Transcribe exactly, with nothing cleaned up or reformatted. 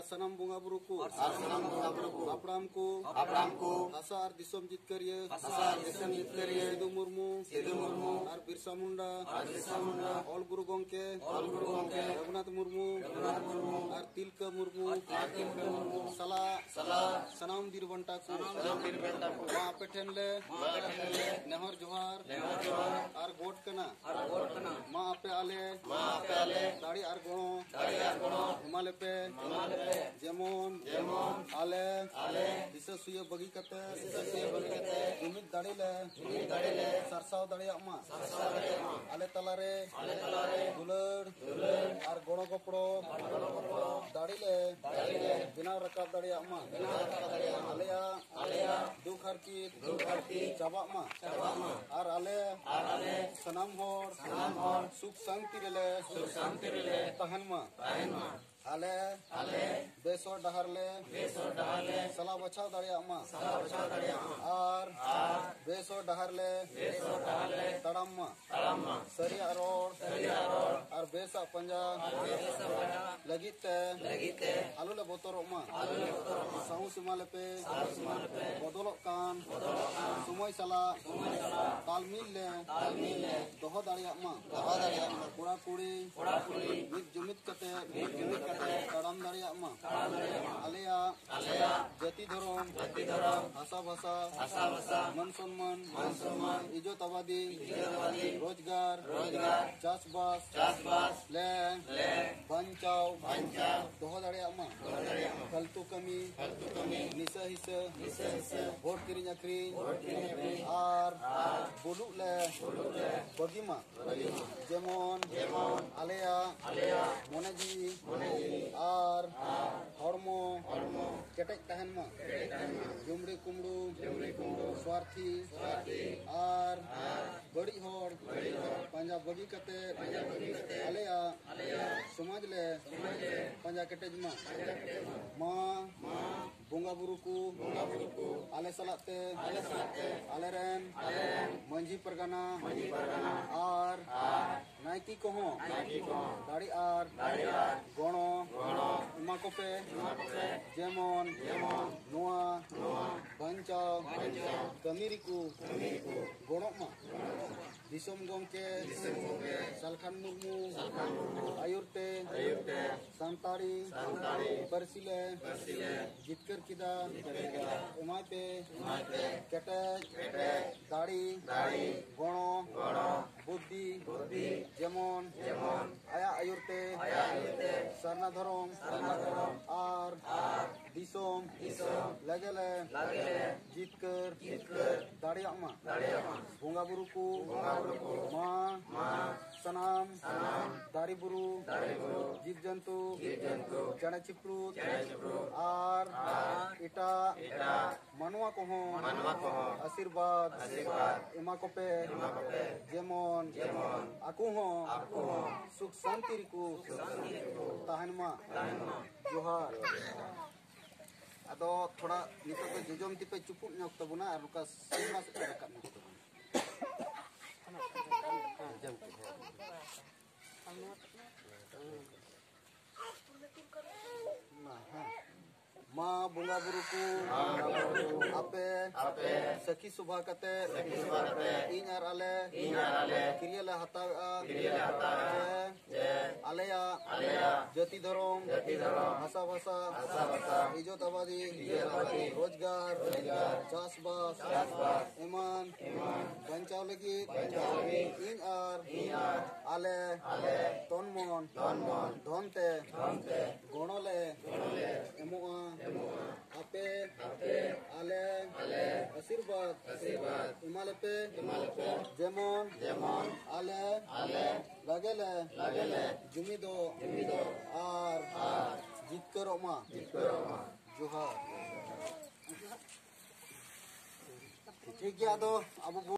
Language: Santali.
ᱥᱟᱱᱟᱢ ᱵᱚᱸᱜᱟ ᱵᱩᱨᱩ ᱠᱚ ᱟᱨ ᱥᱟᱱᱟᱢ ᱵᱚᱸᱜᱟ ᱵᱩᱨᱩ ᱠᱚ ᱦᱟᱯᱲᱟᱢ ᱠᱚ ᱦᱟᱯᱲᱟᱢ ᱠᱚ ᱦᱟᱥᱟ ᱟᱨ ᱫᱤᱥᱚᱢ ᱡᱤᱛᱠᱟᱹᱨᱤᱭᱟᱹ ᱦᱟᱥᱟ ᱟᱨ ᱫᱤᱥᱚᱢ ᱡᱤᱛᱠᱟᱹᱨᱤᱭᱟᱹ ᱥᱤᱫᱩ ᱢᱩᱨᱢᱩ ᱥᱤᱫᱩ ᱢᱩᱨᱢᱩ ᱟᱨ ᱵᱤᱨᱥᱟ ᱢᱩᱱᱰᱟ ᱟᱨ ᱵᱤᱨᱥᱟ ᱢᱩᱱᱰᱟ ᱚᱞ ᱜᱩᱨᱩ ᱜᱚᱢᱠᱮ ᱚᱞ ᱜᱩᱨᱩ ᱜᱚᱢᱠᱮ ᱨᱚᱜᱷᱩᱱᱟᱛᱷ ᱢᱩᱨᱢᱩ ᱨᱚᱜᱷᱩᱱᱟᱛᱷ ᱢᱩᱨᱢᱩ ᱟᱨ ᱛᱤᱞᱠᱟᱹ ᱢᱩᱨᱢᱩ ᱟᱨ ᱛᱤᱞᱠᱟᱹ ᱢᱩᱨᱢᱩ ᱥᱟᱞᱟᱜ ᱥᱟᱞᱟᱜ ᱥᱟᱱᱟᱢ ᱵᱤᱨ ᱵᱟᱱᱴᱟ ᱠᱚ ᱥᱟᱱᱟᱢ ᱵᱤᱨ ᱵᱟᱱᱴᱟ ᱠᱚ ᱢᱟ ᱟᱯᱮ ᱴᱷᱮᱱ ᱞᱮ ᱢᱟ ᱟᱯᱮ ᱴᱷᱮᱱ ᱞᱮ ᱱᱮᱦᱚᱨ ᱡᱚᱦᱟᱨ ᱱᱮᱦᱚᱨ ᱡᱚᱦᱟᱨ ᱟᱨ ᱜᱚᱰ ᱠᱟᱱᱟ ᱟᱨ ᱜᱚᱰ ᱠᱟᱱᱟ ᱢᱟ ᱟᱯᱮ ᱟᱞᱮ ᱢᱟ ᱟᱯᱮ ᱟᱞᱮ ᱫᱟᱲᱮ ᱟᱨ ᱜᱚᱲᱚ ᱫᱟᱲᱮ ᱟᱨ ᱜᱚᱲᱚ ᱮᱢᱟ ᱞᱮᱯᱮ ᱮᱢᱟ ᱞᱮᱯᱮ ᱡᱮᱢᱚᱱ ᱡᱮᱢᱚᱱ ᱟᱞᱮ ᱟᱞᱮ ᱦᱤᱥᱟᱹ ᱥᱩᱭᱟᱹ ᱵᱟᱹᱜᱤ ᱠᱟᱛᱮ ᱦᱤᱥᱟᱹ ᱥᱩᱭᱟᱹ ᱵᱟᱹᱜᱤ ᱠᱟᱛᱮ ᱡᱩᱢᱤᱫ ᱫᱟᱲᱮ ᱞᱮ ᱡᱩᱢᱤᱫ ᱫᱟᱲᱮ ᱞᱮ ᱥᱟᱨᱥᱟᱣ ᱫᱟᱲᱮᱭᱟᱜ ᱢᱟ ᱥᱟᱨᱥᱟᱣ ᱫᱟᱲᱮᱭᱟᱜ ᱢᱟ ᱟᱞᱮ ᱛᱟᱞᱟᱨᱮ ᱟᱞᱮ ᱛᱟᱞᱟᱨᱮ ᱫᱩᱞᱟᱹᱲ ᱫᱩᱞᱟᱹᱲ ᱟᱨ ᱜᱚᱲᱚ ᱜᱚᱯᱚᱲᱚ ᱟᱨ ᱜᱚᱲᱚ ᱜᱚᱯᱚᱲᱚ ᱫᱟᱲᱮ ᱞᱮ ᱫᱟᱲᱮ ᱞᱮ ᱵᱮᱱᱟᱣ ᱨᱟᱠᱟᱵ ᱫᱟᱲᱮᱭᱟᱜ ᱢᱟ ᱵᱮᱱᱟᱣ ᱨᱟᱠᱟᱵ ᱫᱟᱲᱮᱭᱟᱜ ᱢᱟ ᱟᱞᱮᱭᱟᱜ ᱟᱞᱮᱭᱟᱜ ᱫᱩᱠ ᱦᱟᱨᱠᱮᱛ ᱫᱩᱠ ᱦᱟᱨᱠᱮᱛ ᱪᱟᱵᱟᱜ ᱢᱟ ᱪᱟᱵᱟᱜ ᱢᱟ ᱟᱨ ᱟᱞᱮ ᱟᱨ ᱟᱞᱮ ᱥᱟᱱᱟᱢ ᱦᱚᱲ ᱥᱟᱱᱟᱢ ᱦᱚᱲ ᱥᱩᱠ ᱥᱟᱱᱛᱤ ᱨᱮᱞᱮ ᱥᱩᱠ ᱥᱟᱱᱛᱤ ᱨᱮᱞᱮ ᱛᱟᱦᱮᱱ ᱢᱟ ᱛᱟᱦᱮᱱ ᱢᱟ ᱟᱞᱮ ᱟᱞᱮ ᱵᱮᱥ ᱦᱚᱨ ᱰᱟᱦᱟᱨ ᱞᱮ ᱵᱮᱥ ᱦᱚᱨ ᱰᱟᱦᱟᱨ ᱞᱮ ᱥᱟᱞᱟ ᱵᱟᱪᱷᱟᱣ ᱫᱟᱲᱮᱭᱟᱜ ᱢᱟ ᱥᱟᱞᱟ ᱵᱟᱪᱷᱟᱣ ᱫᱟᱲᱮᱭᱟᱜ ᱢᱟ ᱟᱨ ᱟᱨ ᱵᱮᱥ ᱦᱚᱨ ᱰᱟᱦᱟᱨ ᱞᱮ ᱵᱮᱥ ᱦᱚᱨ ᱰᱟᱦᱟᱨ ᱞᱮ ᱛᱟᱲᱟᱢ ᱢᱟ ᱛᱟᱲᱟᱢ ᱢᱟ ᱥᱟᱹᱨᱤᱭᱟᱜ ᱨᱚᱲ ᱥᱟᱹᱨᱤᱭᱟᱜ ᱨᱚᱲ ᱟᱨ ᱵᱮᱥᱟᱜ ᱯᱟᱸᱡᱟ ᱟᱨ ᱵᱮᱥᱟᱜ ᱯᱟᱸᱡᱟ ᱞᱟᱹᱜᱤᱫ ᱛᱮ ᱞᱟᱹᱜᱤᱫ ᱛᱮ ᱟᱞᱚ ᱞᱮ ᱵᱚᱛᱚᱨᱚᱜ ᱢᱟ ᱟᱞᱚ ᱞᱮ ᱵᱚᱛᱚᱨᱚᱜ ᱢᱟ ᱥᱟᱶ ᱥᱤᱢᱟ ᱞᱮᱯᱮ ᱥᱟᱶ ᱥᱤᱢᱟ ᱞᱮᱯᱮ ᱵᱚᱫᱚᱞᱚᱜ ᱠᱟᱱ ᱵᱚᱫᱚᱞᱚᱜ ᱠᱟᱱ ᱥᱚᱢᱚᱭ ᱥᱟᱞᱟᱜ ᱥᱚᱢᱚᱭ ᱥᱟᱞᱟᱜ ᱛᱟᱞᱢᱤᱞ ᱞᱮ ᱛᱟᱞᱢᱤᱞ ᱞᱮ ᱫᱚᱦᱚ ᱫᱟᱲᱮᱭᱟᱜ ᱢᱟ ᱫᱚᱦᱚ ᱫᱟᱲᱮᱭᱟᱜ ᱢᱟ ᱠᱚᱲᱟ ᱠᱩᱲᱤ ᱠᱚᱲᱟ ᱠᱩᱲᱤ ᱢᱤᱫ ᱡᱩᱢᱤᱫ ᱠᱟᱛᱮ ᱢᱤᱫ ᱡᱩᱢᱤᱫ ᱠᱟᱛᱮ ᱛᱟᱲᱟᱢ ᱫᱟᱲᱮᱭᱟᱜ ᱢᱟ ᱛᱟᱲᱟᱢ ᱫᱟᱲᱮᱭᱟᱜ ᱢᱟ ᱟᱞᱮᱭᱟᱜ ᱟᱞᱮᱭᱟᱜ ᱡᱟᱹᱛᱤ ᱫᱷᱚᱨᱚᱢ ᱡᱟᱹᱛᱤ ᱫᱷᱚᱨᱚᱢ ᱵᱷᱟᱥᱟ ᱵᱷᱟᱥᱟ ᱵᱷᱟᱥᱟ ᱵᱷᱟᱥᱟ ᱢᱟᱱ ᱥᱚᱱᱢᱟᱱ ᱢᱟᱱ ᱥᱚᱱᱢᱟᱱ ᱤᱡᱽᱡᱚᱛ ᱟᱵᱟᱫᱤ ᱤᱡᱽᱡᱚᱛ ᱟᱵᱟᱫᱤ ᱨᱳᱡᱽᱜᱟᱨ ᱨᱳᱡᱽᱜᱟᱨ ᱪᱟᱥᱵᱟᱥ ᱪᱟᱥᱵᱟᱥ ᱞᱮ ᱞᱮ ᱵᱟᱧᱪᱟᱣ ᱵᱟᱧᱪᱟᱣ ᱫᱚᱦᱚ ᱫᱟᱲᱮᱭᱟᱜ ᱢᱟ ᱫᱚᱦᱚ ᱫᱟᱲᱮᱭᱟᱜ ᱢᱟ ᱯᱷᱟᱞᱛᱩ ᱠᱟᱹᱢᱤ ᱯᱷᱟᱞᱛᱩ ᱠᱟᱹᱢᱤ ᱱᱤᱥᱟᱹ ᱦᱤᱥᱟᱹ ᱱᱤᱥᱟᱹ ᱦᱤᱥᱟᱹ ᱵᱷᱳᱴ ᱠᱤᱨᱤᱧ ᱟᱹᱠᱷᱨᱤᱧ ᱵᱷᱳᱴ ᱠᱤᱨᱤᱧ ᱟᱹᱠᱷᱨᱤᱧ ᱟᱨ ᱟᱨ ᱵᱩᱞᱩᱜ ᱞᱮ ᱵᱩᱞᱩᱜ ᱞᱮ ᱵᱟᱹᱜᱤ ᱢᱟ ᱡᱮᱢᱚᱱ ᱟᱞᱮᱭᱟᱜ ᱢᱚᱱᱮ ᱡᱤᱣᱤ ᱟᱨ ᱦᱚᱲᱢᱚ ᱠᱮᱴᱮᱡ ᱛᱟᱦᱮᱱ ᱢᱟ᱾ ᱡᱩᱢᱲᱤ ᱠᱩᱢᱲᱩ, ᱥᱣᱟᱨᱛᱷᱤ ᱟᱨ ᱵᱟᱹᱲᱤᱡ ᱦᱚᱲ ᱯᱟᱸᱡᱟ ᱵᱟᱹᱜᱤ ᱠᱟᱛᱮ ᱟᱞᱮᱭᱟᱜ ᱥᱚᱢᱟᱡᱽ ᱞᱮ ᱯᱟᱸᱡᱟ ᱠᱮᱴᱮᱡ ᱢᱟ᱾ ᱢᱟ ᱵᱚᱸᱜᱟ ᱵᱩᱨᱩ ᱠᱚ ᱟᱞᱮ ᱥᱟᱞᱟᱜ ᱛᱮ ᱟᱞᱮᱨᱮᱱ ᱢᱟᱹᱡᱷᱤ ᱯᱟᱨᱜᱟᱱᱟ ᱟᱨ ᱱᱟᱭᱠᱮ ᱠᱚᱦᱚᱸ ᱫᱟᱲᱮ ᱟᱨ ᱜᱚᱲᱚ ᱮᱢᱟ ᱠᱚᱯᱮ ᱡᱮᱢᱚᱱ ᱱᱚᱣᱟ ᱵᱟᱧᱪᱟᱣ ᱠᱟᱹᱢᱤ ᱨᱮᱠᱚ ᱜᱚᱲᱚᱜ ᱢᱟ᱾ ᱫᱤᱥᱚᱢ ᱜᱚᱢᱠᱮ ᱥᱟᱞᱠᱷᱟᱱ ᱢᱩᱨᱢᱩ ᱟᱹᱭᱩᱨ ᱛᱮ ᱥᱟᱱᱛᱟᱲᱤ ᱯᱟᱹᱨᱥᱤ ᱞᱮ ᱡᱤᱛᱠᱟᱹᱨ ᱠᱮᱫᱟ᱾ ᱮᱢᱟᱭ ᱯᱮ ᱠᱮᱴᱮᱡ ᱫᱟᱲᱮ, ᱜᱚᱲᱚ, ᱵᱩᱫᱽᱫᱷᱤ, ᱡᱮᱢᱚᱱ ᱟᱭᱟᱜ ᱟᱹᱭᱩᱨ ᱛᱮ ᱥᱟᱨᱱᱟ ᱫᱷᱚᱨᱚᱢ ᱟᱨ ᱫᱤᱥᱚᱢ ᱞᱟᱹᱜᱤᱫ ᱞᱮ ᱡᱤᱛᱠᱟᱹᱨ ᱫᱟᱲᱮᱭᱟᱜ ᱢᱟ᱾ ᱵᱚᱸᱜᱟ ᱵᱩᱨᱩ ᱠᱚ ᱢᱟ ᱥᱟᱱᱟᱢ ᱫᱟᱨᱮ ᱵᱩᱨᱩ, ᱡᱤᱵᱽ ᱡᱚᱱᱛᱩ, ᱪᱮᱬᱮ ᱪᱤᱯᱨᱩᱫ ᱟᱨ ᱮᱴᱟᱜ ᱢᱟᱱᱣᱟ ᱠᱚᱦᱚᱸ ᱟᱥᱤᱨᱵᱟᱫᱽ ᱮᱢᱟ ᱠᱚᱯᱮ, ᱡᱮᱢᱚᱱ ᱟᱠᱚ ᱦᱚᱸ ᱥᱩᱠ ᱥᱟᱱᱛᱤ ᱨᱮᱠᱚ ᱛᱟᱦᱮᱱ ᱢᱟ᱾ ᱡᱚᱦᱟᱨ᱾ ᱟᱫᱚ ᱛᱷᱚᱲᱟ ᱱᱤᱛᱚᱜ ᱫᱚ ᱡᱚᱡᱚᱢ ᱛᱤᱯᱮ ᱪᱩᱯᱩᱫ ᱧᱚᱜ ᱛᱟᱵᱚᱱᱟ ᱟᱨ ᱱᱚᱝᱠᱟ ᱥᱮᱨᱢᱟ ᱥᱮᱫ ᱯᱮ ᱨᱟᱠᱟᱵ ᱧᱚᱜ ᱛᱟᱵᱚᱱᱟ᱾ ᱢᱟ, ᱦᱮᱸ᱾ ᱢᱟ ᱵᱚᱸᱜᱟ ᱵᱩᱨᱩ ᱠᱚ ᱟᱯᱮ ᱥᱟᱹᱠᱷᱤ ᱥᱚᱵᱷᱟ ᱠᱟᱛᱮ ᱤᱧ ᱟᱨ ᱟᱞᱮ ᱠᱤᱨᱤᱭᱟᱹ ᱞᱮ ᱦᱟᱛᱟᱣᱮᱫᱼᱟ ᱡᱮ ᱟᱞᱮᱭᱟᱜ ᱡᱟᱹᱛᱤ ᱫᱷᱚᱨᱚᱢ, ᱦᱟᱥᱟ ᱵᱷᱟᱥᱟ, ᱤᱡᱚᱛ ᱟᱵᱟᱫᱤ, ᱨᱳᱡᱽᱜᱟᱨ, ᱪᱟᱥᱵᱟᱥ ᱮᱢᱟᱱ ᱵᱟᱧᱪᱟᱣ ᱞᱟᱹᱜᱤᱫ ᱤᱧ ᱟᱨ ᱟᱞᱮ ᱛᱚᱱ ᱢᱚᱱ ᱫᱷᱚᱱ ᱛᱮ ᱜᱚᱲᱚ ᱞᱮ ᱮᱢᱚᱜᱼᱟ᱾ ᱟᱯᱮ ᱟᱞᱮ ᱟᱥᱤᱨᱵᱟᱫᱽ ᱮᱢᱟ ᱞᱮᱯᱮ, ᱡᱮᱢᱚᱱ ᱟᱞᱮ ᱞᱟᱜᱮ ᱞᱮ ᱡᱩᱢᱤᱫᱚᱜ ᱟᱨ ᱡᱤᱛᱠᱟᱹᱨᱚᱜ ᱢᱟ᱾ ᱡᱚᱦᱟᱨ᱾ ᱴᱷᱤᱠ ᱜᱮᱭᱟ, ᱟᱫᱚ ᱟᱵᱚ ᱵᱚ